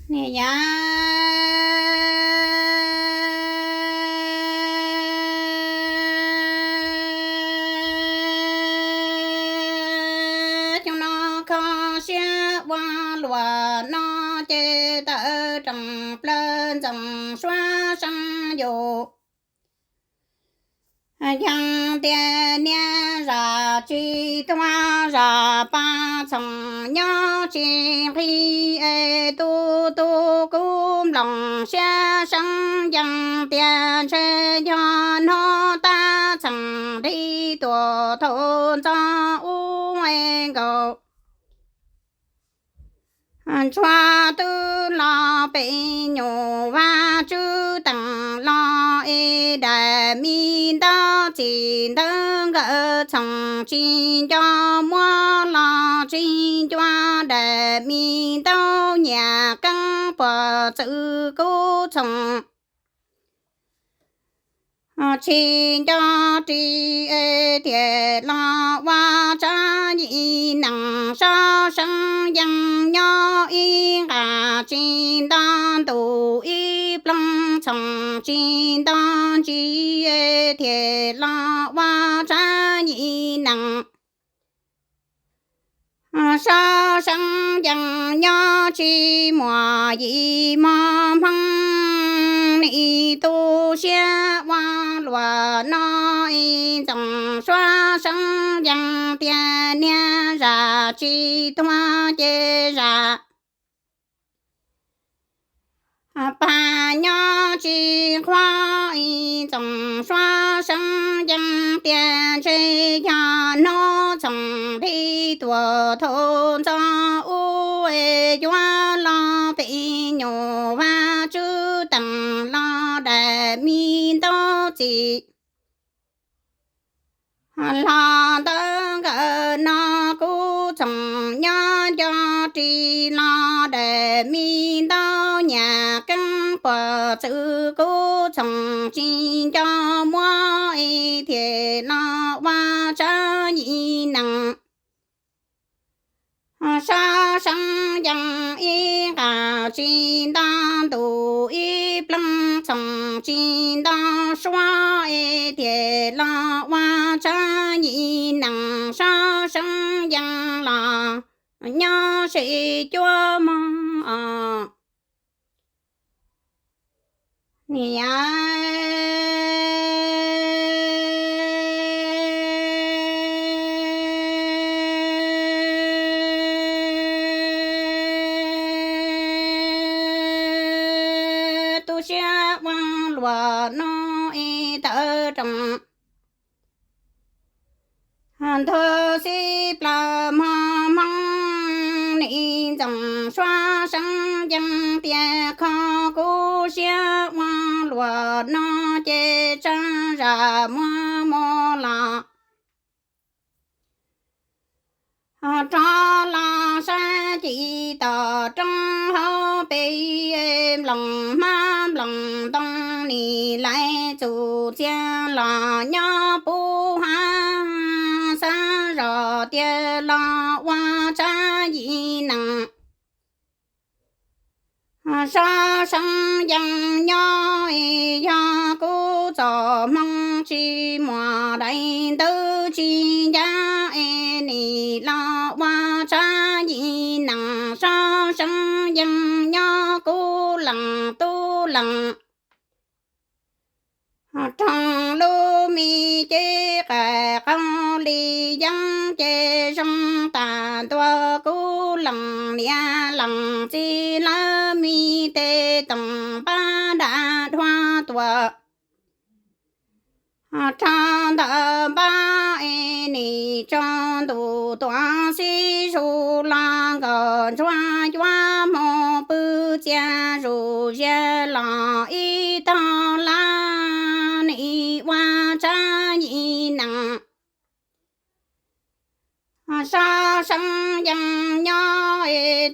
Niam yau, xyoo no kho siab ua luam no ces tawm roos plawg ntxoov suab seeb yus. Yeej tias niag zam tsis tuag zam paj txhoom nyob tsis nqig es tu tu kub nploos siab seeb yeej tias ntshe yog hnub tab txheem nrig tuam thaum ntxov ub es nkaus. Ntsuag twb los pem nyuam Vaj Tswv teem los es daim me ntaub txim ntawd nkawd txhoom tsis nco muab los tsis ncua daim me ntaub nyias keeb puas txwv kub txhoom tsis nco ris thiaj los ua tsab yim nees sab seeb yeej nyob ib nqas tsis nto ntuj ib ploog txhoom tsis nto ntsis thiaj los ua tsab yim nees sab seeb yeej nyob tsis muaj yim mos hmoo. Nim tu siab ua luam no ib ntxoov suab seeb yeej tias niag zam tsis tuag ces zam paj nyob tsis qhuav ib ntxoov suab seeb yeej tias ntshe yog hnub txhoom nrig tuam thaum ntxov ub es yuav los pem nyuam Vaj Tswv teem los daim me ntaub txim los ntawd nkawd no kub txhoom nyob nco ris los daim me ntaub nyias keeb puas txwv kub txhoom tsis nco muab ib thiaj los ua tsab yim nees sab seeb yeej ib nqas tsis nto ntuj ib ploog txhoom tsis nto suab ib thiaj los ua tsab yim nees sab seeb yeej los nyob sib cuab mog. Niam yau, tu siab ua luam no ib tawm roos ntug xib plawg mos hmoo. Nim ntxoov suab seeb yeej tias kho kub siab ua luam no ces tsab zam muab mus los rov los saib ci tom roob hauv pes nploos hmab nploos ntoo nim lais txus txiag los nyob puv hav xab zos tiag los ua tsab yim nees sab seeb yeej nyob yog kub txom hmoo tsis muaj daim ntawv tsis ncaj es nim los ua tsab yim nees sab seeb yeej nyob kub lees tub lees roog lub me cev qais qau li yeeb ces zoo tas ntua kub lees niam lees txiv lawv me tes toom pab dam dhuav tuam rho ntawm npab es nim tsaus ntuj tuam xib zus los nkaus ntsuag cuab mus pw txias zus zias los ib tog lab nim ua tsab yim nees sab seeb yeej nyob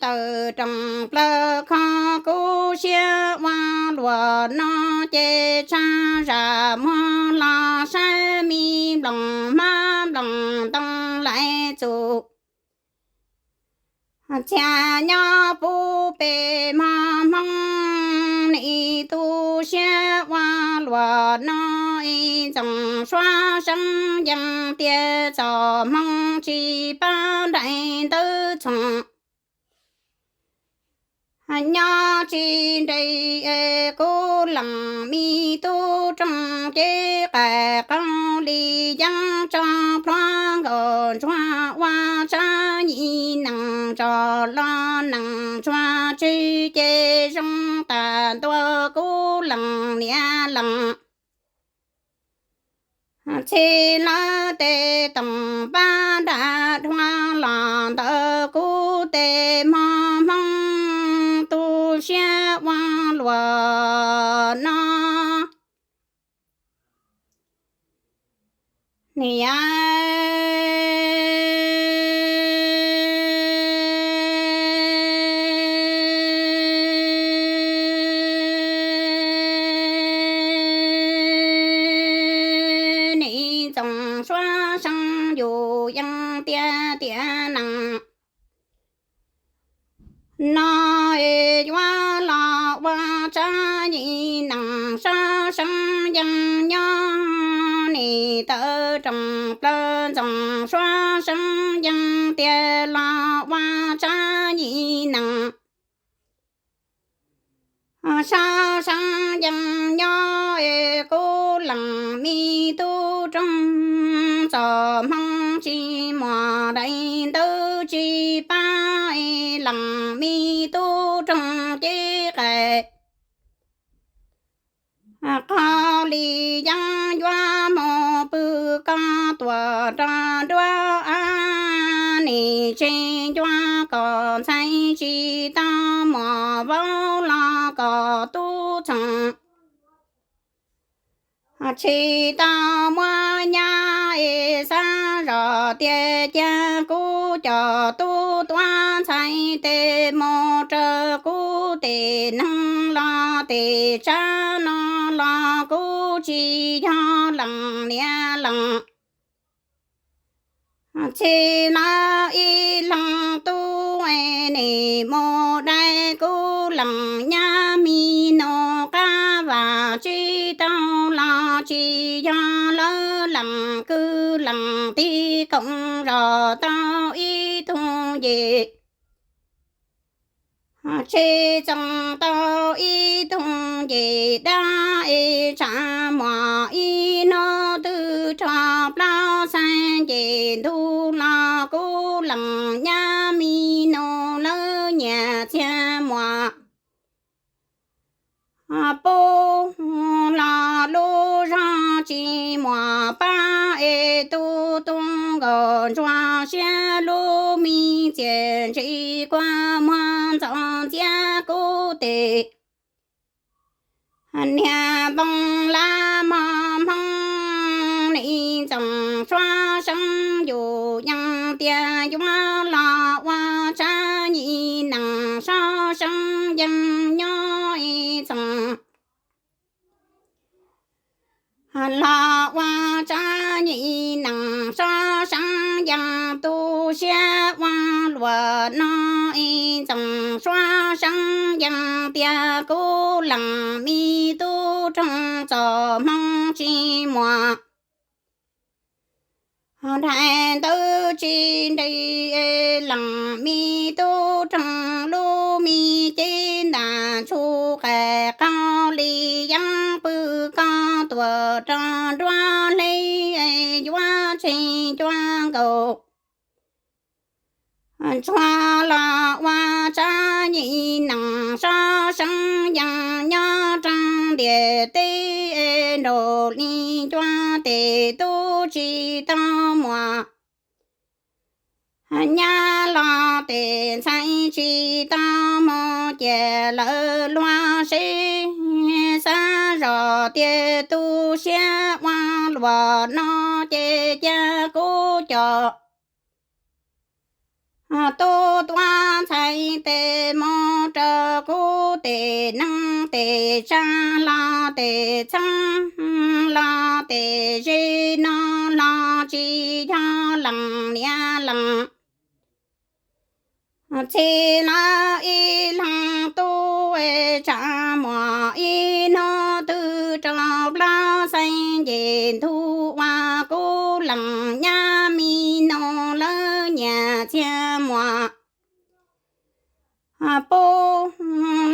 tawm roos plawg kho kub siab ua luam no ces tsab zam muag los saib me nploos hmab nploos ntoo lais txus txiag nyob puv pes mos luag no, ib ntxoov suab seeb yees tias txom hmoo tsis pab nrhais ntawv txhoom. Nyob tsis nres kuv lees me tub roog, cev qais qaug li yeeb tso plhuav nkaus ntsuag ua tsab nyim nees, tso los nees ntsuag tswv ces zoo tas ntua kuv lees niam lees. Txhij lawv tes toom pab nram dhuav los ntawm kuv tes mos hmoov tu siab ua luag no. Niam, ib ntxoov suab seeb yus yeej tiag tiag nees no, yuav los ua tsab nyim nees, suab seeb yees nyob nim tawm rooj plaws, ntxoov suab seeb yees tias los ua tsab nyim nees. Suab seeb yees nyob kuv lees me tub roog, txom hmoo tsis muaj dais ntawv tsis pab, lees me tub roog cev qais qaug li yeeb yuav mus pw koj tuam rau nruab av, nim tsev ncua kom ntxhais tsis tau muaj vauv los kom tub txhoov tsis tau muab nyab, es xav zoj tias cia kuv coj tub tuav ntxhais tes mus rau kuv tes neeg los tes tsab no los kuv tsis yog lees niam lees. Txhij lawv ib leeg tub, nim mus dai kuv lees nyab, me nus qab vam tsis tau los tsis yog lawv lees kwv lees tij, koom zos tau ib tug nce tsis txoos tau ib tug nce dab, es tshav muaj ib hnub twb rho plaub xees nce ntug los kuv lees nyab, me nus lawv nyias txiag muaj pub los lub zog tsis muaj pab, es tu tu nkaus ntsuag siab, lub me txiaj ntsim kua muag ntxoov ntxiab kuv tes niag npoo lab mos hmoov. Nim ntxoov suab seeb yus yeej tias yuav los ua tsab nyim nees, suab seeb yees nyob ib ntxoov los ua tsab nyim nees, suab seeb yees tu siab ua luag no. Ib ntxoov suab seeb yees tias kuv lees me tub roog, txom hmoo tsis muaj dais ntawv tsis nres, lees me tub roog lub me cev ntaj ntshua, qais qaug li yeeb pw koj tuam rau nruab hle, yuav tseg ncua nkaus ntsuag los ua tsab nyim nees, suab seeb yees nyob rau ntiaj teb, nraum li ncua tes tub tsis tau muaj nyab los tes ntxhais tsis tau mus, cia lawv luag seb xav zoj tias tu siab ua luag no, ces cia kuv coj tub tuav ntxhais tes mus rau kuv tes neeg, tes tsab los tes txheeb los tes ze no los tsis yog lees niam lees txiv lawv ib leeg tub, tshav muaj ib hnub twb rau plaub ces ntug ua kub lees nyab mi noog lawv nyias txiag muam pub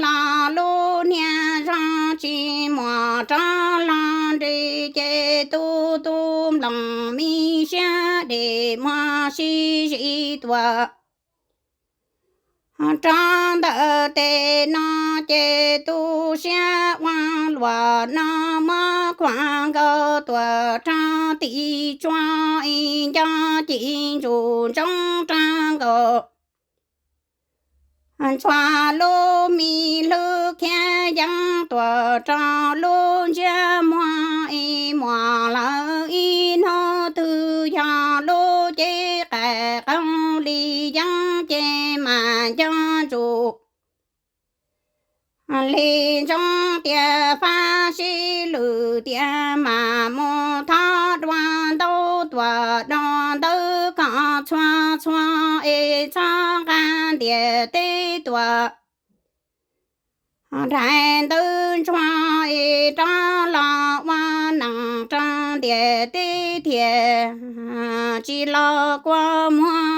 los lub niag zog tsis muaj rov los nres ces tu tu nploos mi siab dej muag sib sib tuam rov ntawm tes no ces tu siab ua luam no muab khuam nkaus tuam rog tim tsuag ib nco ci ntsuj ntsoov rog nkaus ntxhua lub mi hlwb khiav yeeb tuam rog lub ntsiab muag ib muam lawv ib hnub twg yog lub cev qaim qoob li yeeb ces mas nco ntsuj li ntsoov tias fab sib lwm tias mas mus thov dua ntaub tuam do ntawv kom txhua txhua es txhob nqa ntiaj teb tuam nrhais ntawv ntsuag es rov los ua neej rau ntiaj teb thiaj tsis los kua muag.